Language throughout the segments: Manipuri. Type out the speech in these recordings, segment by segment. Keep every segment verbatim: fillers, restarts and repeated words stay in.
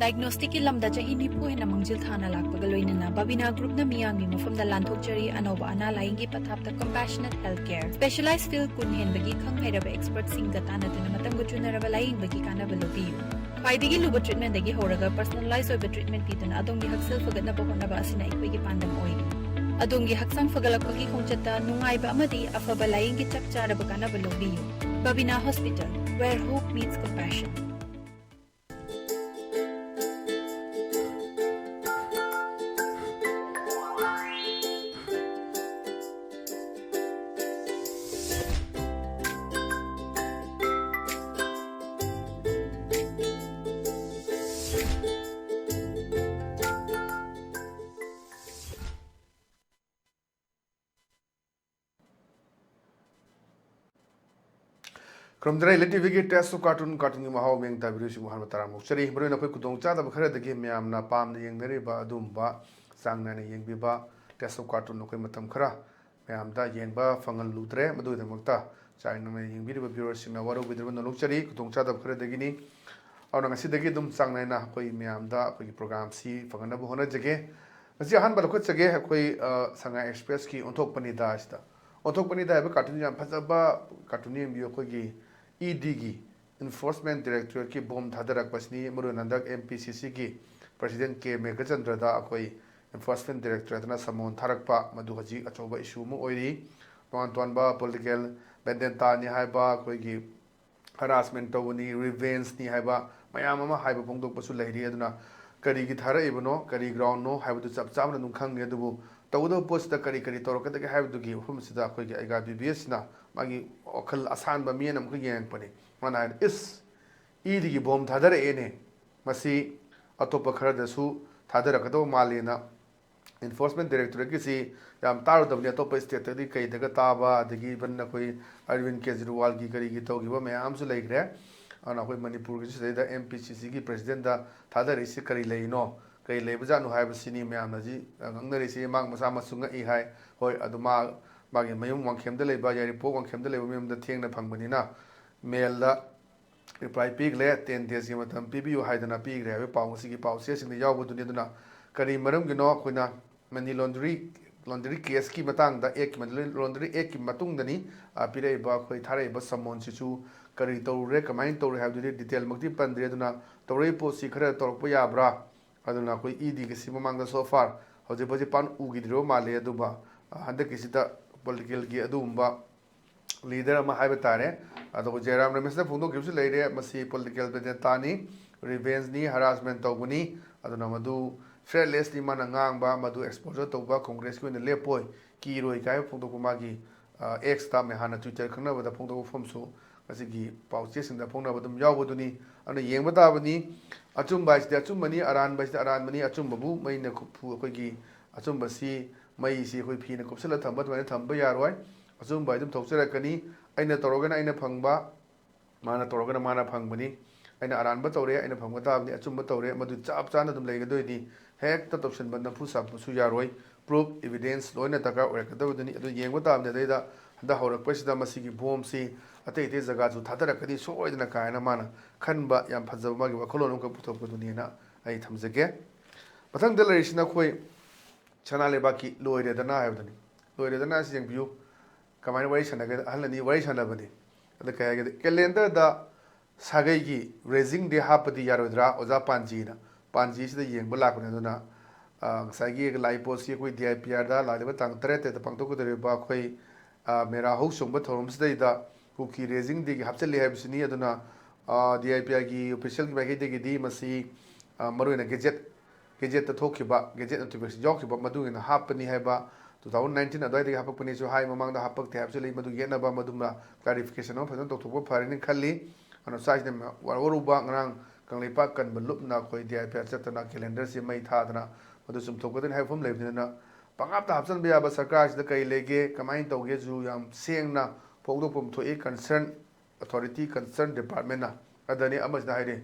ꯗꯥꯏꯒꯅꯣꯁꯇꯤꯛꯀꯤ ꯂꯝꯗ ꯆꯍꯤ ꯅꯤꯐꯨ ꯍꯦꯟꯅ ꯃꯥꯡꯖꯤꯜ ꯊꯥꯅ ꯂꯥꯛꯄꯒ ꯂꯣꯏꯅꯅ ꯕꯕꯤꯅꯥ ꯒ꯭ꯔꯨꯞꯅ ꯃꯤꯌꯥꯝꯒꯤ ꯃꯐꯝꯗ ꯂꯥꯟꯊꯣꯛꯆꯔꯤ ꯑꯅꯧꯕ ꯑꯅꯥ ꯂꯥꯏꯌꯦꯡꯒꯤ ꯄꯊꯥꯞꯇ ꯀꯝꯄꯦꯁꯅꯦꯠ ꯍꯦꯜꯊ ꯀꯦꯌꯔ꯫ ꯁ꯭ꯄꯦꯁꯤꯌꯦꯂꯥꯏꯖ ꯐꯤꯜꯗ ꯀꯨꯟ ꯍꯦꯟꯕꯒꯤ ꯈꯪ ꯍꯩꯔꯕ ꯑꯦꯛꯁꯄꯔꯠꯁꯤꯡꯒ ꯇꯥꯟꯅꯗꯨꯅ ꯃꯇꯝꯒ ꯆꯨꯅꯔꯕ ꯂꯥꯏꯌꯦꯡꯕꯒꯤ ꯀꯥꯟꯅꯕ ꯂꯧꯕꯤꯌꯨ꯫ ꯈ꯭ꯋꯥꯏꯗꯒꯤ ꯂꯨꯕ ꯇ꯭ꯔꯤꯠꯃꯦꯟꯗꯒꯤ ꯍꯧꯔꯒ ꯄꯔꯁꯣꯅꯦꯂꯥꯏꯖ ꯑꯣꯏꯕ ꯇ꯭ꯔꯤꯠꯃꯦꯟ ꯄꯤꯗꯨꯅ ꯑꯗꯣꯝꯒꯤ ꯍꯛꯁꯦꯜ ꯐꯒꯠꯅꯕ ꯍꯣꯠꯅꯕ ꯑꯁꯤꯅ ꯑꯩꯈꯣꯏꯒꯤ ꯄꯥꯟꯗꯝ ꯑꯣꯏꯔꯤ꯫ ꯑꯗꯣꯝꯒꯤ ꯍꯛꯆꯥꯡ ꯐꯒꯠꯂꯛꯄꯒꯤ ꯈꯣꯡꯆꯠꯇ ꯅꯨꯡꯉꯥꯏꯕ ꯑꯃꯗꯤ ꯑꯐꯕ ꯂꯥꯏꯌꯦꯡꯒꯤ ꯆꯞ ꯆꯥꯔꯕ ꯀꯥꯟꯅꯕ ꯂꯧꯕꯤꯌꯨ꯫ Babina Hospital, where hope meets compassion. ꯈꯨꯔꯨꯝꯖꯔꯤ꯫ ꯏꯂꯤꯠ ꯇꯤꯚꯤꯒꯤ Taste of Cartoon, ꯀꯥꯔꯇꯨꯟꯒꯤ ꯃꯍꯥꯎ ꯃꯤꯌꯦꯡ ꯇꯥꯕꯤꯔꯤꯕꯁꯤꯡꯕꯨ ꯑꯍꯥꯟꯕ ꯇꯔꯥꯝꯅ ꯑꯣꯛꯆꯔꯤ꯫ ꯃꯔꯨꯑꯣꯏꯅ ꯑꯩꯈꯣꯏ ꯈꯨꯗꯣꯡꯆꯥꯗꯕ ꯈꯔꯗꯒꯤ ꯃꯌꯥꯝꯅ ꯄꯥꯝꯅ ꯌꯦꯡꯅꯔꯤꯕ ꯑꯗꯨꯒꯨꯝꯕ ꯆꯥꯡ ꯅꯥꯏꯅ ꯌꯦꯡꯕꯤꯕ Taste of Cartoon ꯑꯩꯈꯣꯏ ꯃꯇꯝ ꯈꯔ ꯃꯌꯥꯝꯗ ꯌꯦꯡꯕ ꯐꯪꯍꯜꯂꯨꯗ꯭ꯔꯦ꯫ ꯃꯗꯨꯒꯤꯗꯃꯛꯇ ꯆꯥꯡ ꯅꯥꯏꯅ ꯌꯦꯡꯕꯤꯔꯤꯕ viewerꯁꯤꯡꯅ ꯋꯥꯔꯧꯕꯤꯗꯅꯕ ꯅꯣꯂꯨꯛꯆꯔꯤ꯫ ꯈꯨꯗꯣꯡꯆꯥꯗꯕ ꯈꯔꯗꯒꯤꯅꯤ꯫ ꯑꯗꯨꯅ ꯉꯁꯤꯗꯒꯤ ꯑꯗꯨꯝ ꯆꯥꯡ ꯅꯥꯏꯅ ꯑꯩꯈꯣꯏ ꯃꯌꯥꯝꯗ ꯑꯩꯈꯣꯏꯒꯤ programꯁꯤ ꯐꯪꯍꯟꯅꯕ ꯍꯣꯠꯅꯖꯒꯦ꯫ ꯉꯁꯤ ꯑꯍꯥꯟꯕ ꯂꯧꯈꯠꯆꯒꯦ ꯑꯩꯈꯣꯏ, ꯑ, ꯁꯉꯥꯏ Expressꯀꯤ ꯑꯣꯟꯊꯣꯛꯄꯅꯤꯗ ꯑꯁꯤꯗ꯫ ꯑꯣꯟꯊꯣꯛꯄꯅꯤꯗ ꯍꯥꯏꯕ cartoon ꯌꯥꯝ ꯐꯖꯕ cartoon ꯌꯦꯡꯕꯤꯌꯨ꯫ ꯑꯩꯈꯣꯏꯒꯤ EDꯒꯤ, Enforcement Directorateꯀꯤ bomb ꯊꯥꯗꯔꯛꯄꯁꯤꯅꯤ꯫ ꯃꯔꯨꯑꯣꯏꯅ ꯍꯟꯗꯛ MPCCꯒꯤ President ꯀꯦ ꯃꯦꯘꯆꯟꯗ꯭ꯔꯗ ꯑꯩꯈꯣꯏ Enforcement Directorateꯅ summon ꯊꯥꯔꯛꯄ, ꯃꯗꯨ ꯍꯧꯖꯤꯛ ꯑꯆꯧꯕ issue ꯑꯃ ꯑꯣꯏꯔꯤ꯫ ꯇꯣꯉꯥꯟ ꯇꯣꯉꯥꯟꯕ political vendettaꯅꯤ ꯍꯥꯏꯕ, ꯑꯩꯈꯣꯏꯒꯤ harassment ꯇꯧꯕꯅꯤ, revengeꯅꯤ ꯍꯥꯏꯕ ꯃꯌꯥꯝ ꯑꯃ ꯍꯥꯏꯕ ꯐꯣꯡꯗꯣꯛꯄꯁꯨ ꯂꯩꯔꯤ꯫ ꯑꯗꯨꯅ ꯀꯔꯤꯒꯤ ꯊꯥꯔꯛꯏꯕꯅꯣ, ꯀꯔꯤ groundꯅꯣ ꯍꯥꯏꯕꯗꯨ ꯆꯞ ꯆꯥꯕꯅ ꯑꯗꯨꯝ ꯈꯪꯗꯦ꯫ ꯑꯗꯨꯕꯨ ꯇꯧꯒꯗꯕ ꯄꯣꯠꯁꯤꯗ ꯀꯔꯤ ꯀꯔꯤ ꯇꯧꯔꯛꯀꯗꯒꯦ ꯍꯥꯏꯕꯗꯨꯒꯤ ꯃꯐꯝꯁꯤꯗ ꯑꯩꯈꯣꯏꯒꯤ ꯑꯩꯒꯥ BBSꯅ ꯃꯥꯒꯤ ꯋꯥꯈꯜ ꯑꯁꯥꯟꯕ ꯃꯤ ꯑꯃꯅ ꯑꯃꯨꯛꯀ ꯌꯦꯡꯉꯛꯄꯅꯤ꯫ ꯃꯥꯅ ꯍꯥꯏꯔꯤ, "ꯏꯁ, EDꯒꯤ bomb ꯊꯥꯗꯔꯛꯑꯦꯅꯦ, ꯃꯁꯤ ꯑꯇꯣꯞꯄ ꯈꯔꯗꯁꯨ ꯊꯥꯗꯔꯛꯀꯗꯧꯕ ꯃꯥꯜꯂꯦꯅ"꯫ Enforcement Directorateꯀꯤꯁꯤ ꯌꯥꯝ ꯇꯥꯔꯨꯗꯕꯅꯤ, ꯑꯇꯣꯞꯄ stateꯇꯗꯤ ꯀꯩꯗꯒ ꯇꯥꯕ, ꯑꯗꯒꯤ even ꯑꯩꯈꯣꯏ ꯑꯔꯕꯤꯟ ꯀꯦꯖꯔꯤꯋꯥꯜꯒꯤ ꯀꯔꯤꯒꯤ ꯇꯧꯈꯤꯕ ꯃꯌꯥꯝ ꯑꯃꯁꯨ ꯂꯩꯈ꯭ꯔꯦ꯫ ꯑꯗꯨꯅ ꯑꯩꯈꯣꯏ ꯃꯅꯤꯄꯨꯔꯒꯤꯁꯨ ꯁꯤꯗꯩꯗ MPCCꯒꯤ Presidentꯗ ꯊꯥꯗꯔꯛꯏꯁꯤ ꯀꯔꯤ ꯂꯩꯔꯤꯅꯣ, ꯀꯔꯤ ꯂꯩꯕꯖꯥꯠꯅꯣ ꯍꯥꯏꯕꯁꯤꯅꯤ ꯃꯌꯥꯝꯅ ꯍꯧꯖꯤꯛ ꯉꯥꯡꯅꯔꯤꯁꯤ꯫ ꯃꯍꯥꯛ ꯃꯁꯥ ꯃꯁꯨ ꯉꯛꯏ ꯍꯥꯏ꯫ ꯍꯣꯏ, ꯑꯗꯨ ꯃꯥ, ꯃꯥꯒꯤ ꯃꯌꯨꯝ ꯋꯥꯡꯈꯦꯝꯗ ꯂꯩꯕ, ꯌꯥꯏꯔꯤꯄꯣꯛ ꯋꯥꯡꯈꯦꯝꯗ ꯂꯩꯕ ꯃꯌꯨꯝꯗ ꯊꯦꯡꯅ ꯐꯪꯕꯅꯤꯅ mailꯗ ꯔꯤꯄ꯭ꯂꯥꯏ ꯄꯤꯈ꯭ꯔꯦ, ꯇꯦꯟ ꯗꯦꯖꯀꯤ ꯃꯇꯝ ꯄꯤꯕꯤꯌꯨ ꯍꯥꯏꯗꯅ ꯄꯤꯈ꯭ꯔꯦ ꯍꯥꯏꯕ ꯄꯥꯎ ꯉꯁꯤꯒꯤ ꯄꯥꯎꯆꯦꯁꯤꯡꯗ ꯌꯥꯎꯕꯗꯨꯅꯤ꯫ ꯑꯗꯨꯅ ꯀꯔꯤ ꯃꯔꯝꯒꯤꯅꯣ ꯑꯩꯈꯣꯏꯅ ꯃꯅꯤ ꯂꯣꯟꯗ꯭ꯔꯤ ꯂꯣꯟꯗ꯭ꯔꯤ ꯀꯦꯁꯀꯤ ꯃꯇꯥꯡꯗ, ꯑꯦꯛꯀꯤ ꯃꯅꯤ ꯂꯣꯟꯗ꯭ꯔꯤ ꯑꯦꯛꯀꯤ ꯃꯇꯨꯡꯗꯅꯤ, ꯑ, ꯄꯤꯔꯛꯏꯕ, ꯑꯩꯈꯣꯏ ꯊꯥꯔꯛꯏꯕ ꯁꯃꯣꯟꯁꯤꯁꯨ ꯀꯔꯤ ꯇꯧꯔꯨꯔꯦ, ꯀꯃꯥꯏꯅ ꯇꯧꯔꯦ ꯍꯥꯏꯕꯗꯨꯗꯤ ꯗꯤꯇꯦꯜꯃꯛꯇꯤ ꯄꯟꯗ꯭ꯔꯦ꯫ ꯑꯗꯨꯅ ꯇꯧꯔꯛꯏ ꯄꯣꯠꯁꯤ ꯈꯔ ꯇꯧꯔꯛꯄ ꯌꯥꯕ꯭ꯔꯥ, ꯑꯗꯨꯅ ꯑꯩꯈꯣꯏ ꯏ ꯗꯤꯒꯤꯁꯤ ꯃꯃꯥꯡꯗ so far ꯍꯧꯖꯤꯛ ꯐꯥꯎꯁꯤ ꯄꯥꯛ ꯎꯈꯤꯗ꯭ꯔꯤꯕ ꯃꯥꯜꯂꯦ꯫ ꯑꯗꯨꯒ, ꯑ, ꯍꯟꯗꯛꯀꯤꯁꯤꯗ ꯄꯣꯂꯤꯇꯤꯀꯦꯜꯒꯤ ꯑꯗꯨꯒꯨꯝꯕ ꯂꯤꯗꯔ ꯑꯃ ꯍꯥꯏꯕ ꯇꯥꯔꯦ꯫ ꯑꯗꯨꯒ ꯖꯌꯔꯥꯝ ꯔꯃꯦꯁꯅ ꯐꯣꯡꯗꯣꯛꯈꯤꯕꯁꯨ ꯂꯩꯔꯦ, ꯃꯁꯤ ꯄꯣꯂꯤꯇꯤꯀꯦꯜ ꯕꯦꯟꯗꯦꯇꯥꯅꯤ, ꯔꯤꯚꯦꯟꯁꯅꯤ, ꯍꯔꯥꯁꯃꯦꯟ ꯇꯧꯕꯅꯤ, ꯑꯗꯨꯅ ꯃꯗꯨ ꯐ꯭ꯔꯦꯠꯂꯦꯁꯂꯤ ꯃꯥꯅ ꯉꯥꯡꯕ, ꯃꯗꯨ ꯑꯦꯛꯁꯄꯣꯖꯔ ꯇꯧꯕ, ꯀꯣꯡꯒ꯭ꯔꯦꯁꯀꯤ ꯑꯣꯏꯅ ꯂꯦꯞꯄꯣꯏ, ꯀꯤꯔꯣꯏ ꯀꯥꯏꯅ ꯐꯣꯡꯗꯣꯛꯄ ꯃꯥꯒꯤ, ꯑ, ꯑꯦꯛꯁꯇ, ꯃꯦꯍꯥꯟꯅ ꯇ꯭ꯋꯤꯇꯔ ꯈꯪꯅꯕꯗ ꯐꯣꯡꯗꯣꯛꯄ ꯐꯣꯝꯁꯨ ꯉꯁꯤꯒꯤ ꯄꯥꯎꯆꯦꯁꯤꯡꯗ ꯐꯣꯡꯅꯕ ꯑꯗꯨꯝ ꯌꯥꯎꯕꯗꯨꯅꯤ꯫ ꯑꯗꯨꯅ ꯌꯦꯡꯕ ꯇꯥꯕꯅꯤ, ꯑꯆꯨꯝꯕ ꯍꯥꯏꯁꯤꯗꯤ ꯑꯆꯨꯝꯕꯅꯤ, ꯑꯔꯥꯟꯕ ꯍꯥꯏꯁꯤꯗꯤ ꯑꯔꯥꯟꯕꯅꯤ꯫ ꯑꯆꯨꯝꯕꯕꯨ ꯃꯩꯅ ꯈꯨ-, ꯐꯨ-, ꯑꯩꯈꯣꯏꯒꯤ ꯑꯆꯨꯝꯕꯁꯤ, ꯃꯩꯁꯤ ꯑꯩꯈꯣꯏ ꯐꯤꯅ ꯀꯨꯞꯁꯤꯜꯂ ꯊꯝꯕ ꯑꯗꯨꯃꯥꯏꯅ ꯊꯝꯕ ꯌꯥꯔꯣꯏ꯫ ꯑꯆꯨꯝꯕ ꯍꯥꯏ ꯑꯗꯨꯝ ꯊꯣꯛꯆꯔꯛꯀꯅꯤ꯫ ꯑꯩꯅ ꯇꯧꯔꯒꯅ ꯑꯩꯅ ꯐꯪꯕ, ꯃꯥꯅ ꯇꯧꯔꯒꯅ ꯃꯥꯅ ꯐꯪꯕꯅꯤ꯫ ꯑꯩꯅ ꯑꯔꯥꯟꯕ ꯇꯧꯔꯦ, ꯑꯩꯅ ꯐꯪꯕ ꯇꯥꯕꯅꯤ, ꯑꯆꯨꯝꯕ ꯇꯧꯔꯦ, ꯃꯗꯨ ꯆꯞ ꯆꯥꯅ ꯑꯗꯨꯝ ꯂꯩꯒꯗꯣꯏꯅꯤ꯫ ꯍꯦꯛꯇ ꯇꯧꯁꯤꯟꯕ ꯅꯝꯐꯨ ꯁꯥꯐꯨꯁꯨ ꯌꯥꯔꯣꯏ꯫ ꯄ꯭ꯔꯨꯐ, ꯏꯕꯤꯗꯦꯟꯁ ꯂꯣꯏꯅ ꯗꯔꯀꯥꯔ ꯑꯣꯏꯔꯛꯀꯗꯕꯗꯨꯅꯤ꯫ ꯑꯗꯨ ꯌꯦꯡꯕ ꯇꯥꯕꯅꯤ꯫ ꯑꯗꯩꯗ ꯍꯟꯗꯛ ꯍꯧꯔꯛꯄꯁꯤꯗ ꯃꯁꯤꯒꯤ ꯕꯣꯝꯁꯤ ꯑꯇꯩ ꯑꯇꯩ ꯖꯒꯥꯁꯨ ꯊꯥꯗꯔꯛꯀꯅꯤ ꯁꯣꯏꯗꯅ ꯀꯥꯏꯅ ꯃꯥꯅ ꯈꯟꯕ ꯌꯥꯝ ꯐꯖꯕ ꯃꯥꯒꯤ ꯋꯥꯈꯜꯂꯣꯟ ꯑꯃꯈꯛ ꯄꯨꯊꯣꯛꯄꯗꯨꯅꯦꯅ ꯑꯩ ꯊꯝꯖꯒꯦ꯫ ꯃꯊꯪꯗ ꯂꯩꯔꯤꯁꯤꯅ ꯑꯩꯈꯣꯏ ꯁꯅꯥ ꯂꯩꯕꯥꯛꯀꯤ ꯂꯣꯏꯔꯦꯗꯅ ꯍꯥꯏꯕꯗꯨꯅꯤ꯫ ꯂꯣꯏꯔꯦꯗꯅ ꯑꯁꯤ ꯌꯦꯡꯕꯤꯌꯨ꯫ ꯀꯃꯥꯏꯅ ꯋꯥꯔꯤ ꯁꯥꯟꯅꯒꯦ? ꯑꯍꯜ ꯑꯅꯤ ꯋꯥꯔꯤ ꯁꯥꯟꯅꯕꯅꯤ꯫ ꯑꯗ ꯀꯩ ꯍꯥꯏꯒꯦꯗ, ꯀꯦꯂꯦꯟꯗꯔꯗ ꯁꯥꯒꯩꯒꯤ ꯔꯦꯖꯤꯡ ꯗꯦ ꯍꯥꯞꯄꯗꯤ ꯌꯥꯔꯣꯏꯗ꯭ꯔꯥ, ꯑꯣꯖꯥ ꯄꯥꯟꯖꯤꯅ? ꯄꯥꯟꯖꯤꯁꯤꯗ ꯌꯦꯡꯕ ꯂꯥꯛꯄꯅꯦ꯫ ꯑꯗꯨꯅ, ꯑ, ꯉꯁꯥꯏꯒꯤ ꯂꯥꯛꯏ ꯄꯣꯠꯁꯤ ꯑꯩꯈꯣꯏ ꯗꯤ ꯑꯥꯏ ꯄꯤ ꯑꯥꯔꯗ ꯂꯥꯛꯂꯤꯕ ꯇꯥꯡ ꯇꯔꯦꯠꯇ ꯄꯥꯡꯊꯣꯛꯀꯗꯧꯔꯤꯕ ꯑꯩꯈꯣꯏ, ꯑ, ꯃꯦꯔꯥ ꯍꯧ ꯆꯣꯡꯕ ꯊꯧꯔꯝꯁꯤꯗꯩꯗ ꯀꯨꯀꯤ ꯔꯦꯖꯤꯡ ꯗꯦꯒꯤ ꯍꯥꯞꯆꯤꯜꯂꯤ ꯍꯥꯏꯕꯁꯤꯅꯤ꯫ ꯑꯗꯨꯅ, ꯑ, ꯗꯤ ꯑꯥꯏ ꯄꯤ ꯑꯥꯔꯒꯤ ꯑꯣꯐꯤꯁꯤꯌꯦꯜꯒꯤ ꯃꯥꯏꯀꯩꯗꯒꯤꯗꯤ ꯃꯁꯤ, ꯑ, ꯃꯔꯨꯑꯣꯏꯅ ꯒꯦꯖꯦꯠ ꯒꯦꯖꯦꯠꯇ ꯊꯣꯛꯈꯤꯕ, ꯒꯦꯖꯦꯠ ꯅꯣꯇꯤꯐꯤꯀꯦꯁꯟ ꯌꯥꯎꯈꯤꯕ, ꯃꯗꯨꯒꯤ ꯑꯣꯏꯅ ꯍꯥꯞꯄꯅꯤ ꯍꯥꯏꯕ, ꯇꯨ ꯊꯥꯎꯖꯟ ꯅꯥꯏꯟꯇꯤꯟ ꯑꯗꯨꯋꯥꯏꯗꯒꯤ ꯍꯥꯞꯄꯛꯄꯅꯦꯁꯨ ꯍꯥꯏ, ꯃꯃꯥꯡꯗ ꯍꯥꯞꯄꯛꯇꯦ ꯍꯥꯏꯕꯁꯨ ꯂꯩ꯫ ꯃꯗꯨ ꯌꯦꯠꯅꯕ, ꯃꯗꯨꯃ ꯀ꯭ꯂꯥꯔꯤꯐꯤꯀꯦꯁꯟ ꯑꯃ ꯐꯖꯅ ꯇꯧꯊꯣꯛꯄ ꯐꯔꯦꯅ ꯈꯜꯂꯤ꯫ ꯑꯗꯨꯅ ꯁ꯭ꯋꯥꯏꯁꯤꯗ ꯋꯥꯔꯧꯔꯨꯕ, ꯉꯔꯥꯡ ꯀꯪꯂꯩꯄꯥꯛ ꯀꯟꯕ ꯂꯨꯞꯅ ꯑꯩꯈꯣꯏ ꯗꯤ ꯑꯥꯏ ꯄꯤ ꯑꯥꯔ ꯆꯠꯇꯅ ꯀꯦꯂꯦꯟꯗꯔꯁꯤ ꯃꯩ ꯊꯥꯗꯅ ꯃꯗꯨ ꯆꯨꯝꯊꯣꯛꯀꯗꯅꯤ ꯍꯥꯏꯕ ꯃꯐꯝ ꯂꯩꯕꯅꯤꯅ, ꯄꯪꯍꯥꯞꯇ ꯍꯥꯞꯆꯤꯟꯕ ꯌꯥꯕ, ꯁꯔꯀꯥꯔꯁꯤꯗ ꯀꯔꯤ ꯂꯩꯒꯦ, ꯀꯃꯥꯏꯅ ꯇꯧꯒꯦꯁꯨ ꯌꯥꯝ ꯁꯦꯡꯅ ꯐꯣꯡꯗꯣꯛꯐꯝ ꯊꯣꯛꯏ ꯀꯟꯁꯔꯟ ꯑꯣꯊꯣꯔꯤꯇꯤ, ꯀꯟꯁꯔꯟ ꯗꯤꯄꯥꯔꯠꯃꯦꯟꯅ꯫ ꯑꯗꯅꯤ ꯑꯃꯁꯤꯅ ꯍꯥꯏꯔꯤ,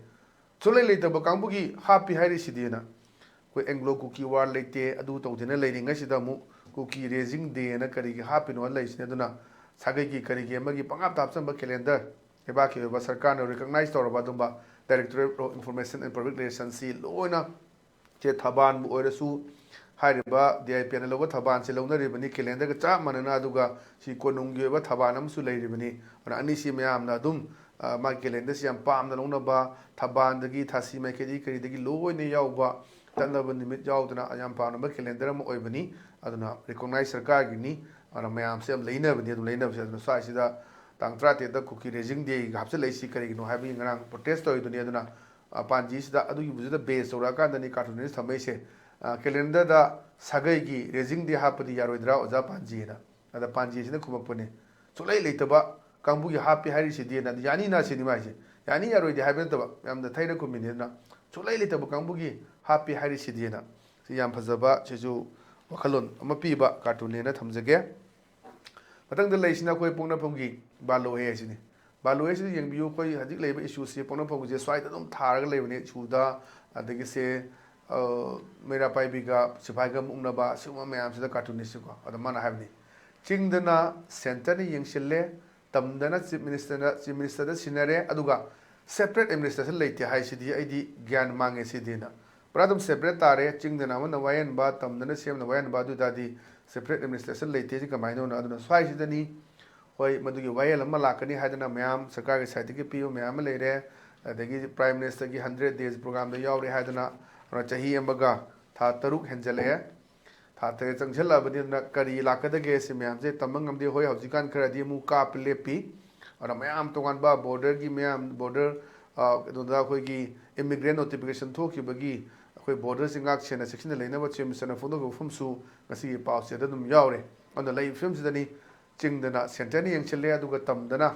ꯁꯨꯡꯂꯩ ꯂꯩꯇꯕ ꯀꯥꯡꯕꯨꯒꯤ ꯍꯥꯞꯄꯤ ꯍꯥꯏꯔꯤꯁꯤꯗꯤꯅ꯫ ꯑꯩꯈꯣꯏ ꯑꯦꯡꯒ꯭ꯂꯣ ꯀꯨꯀꯤ ꯋꯥꯔ ꯂꯩꯇꯦ, ꯑꯗꯨ ꯇꯧꯗꯦꯅ ꯂꯩꯔꯤꯉꯩꯁꯤꯗ ꯑꯃꯨꯛ ꯀꯨꯀꯤ ꯔꯦꯖꯤꯡ ꯗꯦꯅ ꯀꯔꯤꯒꯤ ꯍꯥꯞꯄꯤꯅꯣ ꯂꯩꯔꯤꯁꯤꯅ? ꯑꯗꯨꯅ ꯁꯥꯒꯩꯒꯤ ꯀꯔꯤꯒꯤ ꯑꯃꯒꯤ ꯄꯪꯍꯥꯞꯇ ꯍꯥꯞꯆꯟꯕ ꯀꯦꯂꯦꯟꯗꯔ, ꯂꯩꯕꯥꯛꯀꯤ ꯑꯣꯏꯕ ꯁꯔꯀꯥꯔꯅ recognize ꯇꯧꯔꯕ ꯑꯗꯨꯝꯕ Directorate of Information and Public Relations ꯁꯤ ꯂꯣꯏꯅ ꯁꯦ ꯊꯕꯥꯟꯕꯨ ꯑꯣꯏꯔꯁꯨ ꯍꯥꯏꯔꯤꯕ D I P N ꯅ ꯂꯧꯕ ꯊꯕꯥꯟꯁꯦ ꯂꯧꯅꯔꯤꯕꯅꯤ calendar ꯒ ꯆꯞ ꯃꯥꯟꯅꯅ, ꯑꯗꯨꯒ ꯁꯤ ꯀꯣꯅꯨꯡꯒꯤ ꯑꯣꯏꯕ ꯊꯕꯥꯟ ꯑꯃꯁꯨ ꯂꯩꯔꯤꯕꯅꯤ꯫ ꯑꯗꯨꯅ ꯑꯅꯤꯁꯤ ꯃꯌꯥꯝꯅ ꯑꯗꯨꯝ, ꯑ, ꯃꯥꯒꯤ calendar ꯁꯤ ꯌꯥꯝ ꯄꯥꯝꯅ ꯂꯧꯅꯕ, ꯊꯕꯥꯟꯗꯒꯤ ꯊꯥꯁꯤ ꯃꯥꯏꯀꯩꯗꯒꯤ ꯀꯔꯤꯗꯒꯤ ꯂꯣꯏꯅ ꯌꯥꯎꯕ ꯆꯠꯅꯕ ꯅꯨꯃꯤꯠ ꯌꯥꯎꯗꯅ ꯌꯥꯝ ꯄꯥꯝꯅꯕ calendar ꯑꯃ ꯑꯣꯏꯕꯅꯤ꯫ ꯑꯗꯨꯅ recognize ꯁꯔꯀꯥꯔꯒꯤꯅꯤ꯫ ꯑꯗꯨꯅ ꯃꯌꯥꯝꯁꯦ ꯌꯥꯝ ꯂꯩꯅꯕꯅꯤ꯫ ꯑꯗꯨꯝ ꯂꯩꯅꯕꯁꯦ ꯑꯗꯨꯅ ꯁ꯭ꯋꯥꯏꯁꯤꯗ ꯇꯥꯡ ꯇꯔꯥꯇꯔꯦꯠꯇ ꯀꯨꯀꯤ Raising Day ꯒ ꯍꯥꯞꯆꯤꯜꯂꯛꯏꯁꯤ ꯀꯔꯤꯒꯤꯅꯣ ꯍꯥꯏꯕꯒꯤ ꯉꯔꯥꯡ protest ꯇꯧꯔꯤꯗꯨꯅꯤ꯫ ꯑꯗꯨꯅ, ꯑ, ꯄꯥꯟꯖꯤꯁꯤꯗ ꯑꯗꯨꯒꯤꯕꯨꯁꯤꯗ base ꯇꯧꯔꯛꯑꯀꯥꯟꯗꯅꯤ cartoonist ꯊꯝꯃꯛꯏꯁꯦ꯫ ꯑ, calendar ꯗ ꯁꯥꯒꯩꯒꯤ Raising Day ꯍꯥꯞꯄꯗꯤ ꯌꯥꯔꯣꯏꯗ꯭ꯔꯥ ꯑꯣꯖꯥ ꯄꯥꯟꯖꯤꯅ? ꯑꯗ ꯄꯥꯟꯖꯤꯁꯤꯅ ꯈꯨꯝꯃꯛꯄꯅꯦ, ꯁꯨꯛꯂꯩ ꯂꯩꯇꯕ ꯀꯥꯡꯕꯨꯒꯤ ꯍꯥꯞꯄꯤ ꯍꯥꯏꯔꯤꯁꯤꯗꯤꯅ꯫ ꯑꯗꯨ ꯌꯥꯅꯤꯅ ꯁꯤꯅꯤ ꯃꯥꯏꯁꯦ꯫ ꯌꯥꯅꯤ ꯌꯥꯔꯣꯏꯗꯤ ꯍꯥꯏꯕ ꯅꯠꯇꯕ, ꯌꯥꯝꯅ ꯊꯩꯅ ꯈꯨꯝꯃꯤꯅꯤ꯫ ꯑꯗꯨꯅ ꯁꯨꯛꯂꯩ ꯂꯩꯇꯕ ꯀꯥꯡꯕꯨꯒꯤ ꯍꯥꯞꯄꯤ ꯍꯥꯏꯔꯤꯁꯤꯗꯤꯅ꯫ ꯁꯤ ꯌꯥꯝ ꯐꯖꯕ, ꯁꯤꯁꯨ ꯋꯥꯈꯜꯂꯣꯟ ꯑꯃ ꯄꯤꯕ cartoon ꯅꯦꯅ ꯊꯝꯖꯒꯦ꯫ ꯃꯊꯪꯗ ꯂꯩꯁꯤꯅ ꯑꯩꯈꯣꯏ ꯄꯣꯛꯅꯐꯝꯒꯤ ꯕꯥꯂꯣꯍꯦ ꯍꯥꯏꯁꯤꯅꯤ꯫ ꯕꯥꯂꯣꯍꯦꯁꯤꯗ ꯌꯦꯡꯕꯤꯌꯨ, ꯑꯩꯈꯣꯏ ꯍꯧꯖꯤꯛ ꯂꯩꯕ issue ꯁꯤ ꯄꯣꯛꯅꯐꯝꯒꯤꯁꯦ ꯁ꯭ꯋꯥꯏꯗ ꯑꯗꯨꯝ ꯊꯥꯔꯒ ꯂꯩꯕꯅꯤ꯫ ꯏꯁꯨꯗ, ꯑꯗꯒꯤ ꯁꯦ, ꯑ, ꯃꯩꯔꯥ ꯄꯥꯏꯕꯤꯒ ꯁꯤꯐꯥꯏꯒ ꯃꯨꯛꯅꯕ, ꯁꯤꯒꯨꯝꯕ ꯃꯌꯥꯝꯁꯤꯗ cartoon ꯅꯤꯁꯤꯀꯣ꯫ ꯑꯗ ꯃꯥꯅ ꯍꯥꯏꯕꯅꯤ, ꯆꯤꯡꯗꯅ centre ꯅ ꯌꯦꯡꯁꯤꯜꯂꯦ, ꯇꯝꯗꯅ Chief Minister ꯅ, Chief Minister ꯗ ꯁꯤꯟꯅꯔꯦ, ꯑꯗꯨꯒ separate administration ꯂꯩꯇꯦ ꯍꯥꯏꯁꯤꯗꯤ ꯑꯩꯗꯤ ꯒ꯭ꯌꯥꯟ ꯃꯥꯡꯉꯦ ꯁꯤꯗꯤꯅ꯫ ꯄꯨꯔꯥ ꯑꯗꯨꯝ separate ꯇꯥꯔꯦ꯫ ꯆꯤꯡꯗꯅ ꯑꯃꯅ ꯋꯥꯌꯦꯟꯕ, ꯇꯝꯗꯅ ꯁꯦꯝꯅ ꯋꯥꯌꯦꯟꯕ, ꯑꯗꯨ ꯑꯣꯏ ꯇꯥꯔꯗꯤ separate administration ꯂꯩꯇꯦ꯫ ꯁꯤ ꯀꯃꯥꯏꯅ ꯇꯧꯅꯣ? ꯑꯗꯨꯅ ꯁ꯭ꯋꯥꯏꯁꯤꯗꯅꯤ ꯍꯣꯏ ꯃꯗꯨꯒꯤ ꯋꯥꯌꯦꯜ ꯑꯃ ꯂꯥꯛꯀꯅꯤ ꯍꯥꯏꯗꯅ ꯃꯌꯥꯝ ꯁꯔꯀꯥꯔꯒꯤ side ꯇꯒꯤ ꯄꯤꯕ ꯃꯌꯥꯝ ꯑꯃ ꯂꯩꯔꯦ꯫ ꯑꯗꯒꯤ Prime Minister ꯒꯤ hundred days program ꯗ ꯌꯥꯎꯔꯦ ꯍꯥꯏꯗꯅ, ꯑꯗꯨꯅ ꯆꯍꯤ ꯑꯃꯒ ꯊꯥ ꯇꯔꯨꯛ ꯍꯦꯟꯖꯜꯂꯛꯑꯦ꯫ ꯊꯥ ꯇꯔꯦꯠ ꯆꯪꯁꯤꯜꯂꯛꯑꯕꯅꯤ꯫ ꯑꯗꯨꯅ ꯀꯔꯤ ꯂꯥꯛꯀꯗꯒꯦ ꯁꯤ ꯃꯌꯥꯝꯁꯦ ꯇꯝꯕ ꯉꯝꯗꯦ꯫ ꯍꯣꯏ, ꯍꯧꯖꯤꯛꯀꯥꯟ ꯈꯔꯗꯤ ꯑꯃꯨꯛ ꯀꯥꯞꯄ ꯂꯦꯞꯄꯤ꯫ ꯑꯗꯨꯅ ꯃꯌꯥꯝ ꯇꯣꯉꯥꯟꯕ border ꯒꯤ ꯃꯌꯥꯝ, border, ꯑ, ꯀꯩꯅꯣꯗ ꯑꯩꯈꯣꯏꯒꯤ immigrant notification ꯊꯣꯛꯈꯤꯕꯒꯤ ꯑꯩꯈꯣꯏ border ꯁꯤ ꯉꯥꯛ ꯁꯦꯟꯅ ꯆꯦꯛꯁꯤꯟꯅ ꯂꯩꯅꯕ Chief Minister ꯅ ꯐꯣꯡꯗꯣꯛꯈꯤꯕ ꯋꯥꯐꯝꯁꯨ ꯉꯁꯤꯒꯤ ꯄꯥꯎꯆꯦꯗ ꯑꯗꯨꯝ ꯌꯥꯎꯔꯦ꯫ ꯑꯗꯨꯅ ꯂꯩꯔꯤꯕ ꯐꯤꯕꯝꯁꯤꯗꯅꯤ ꯆꯤꯡꯗꯅ centre ꯅ ꯌꯦꯡꯁꯤꯜꯂꯦ, ꯑꯗꯨꯒ ꯇꯝꯗꯅ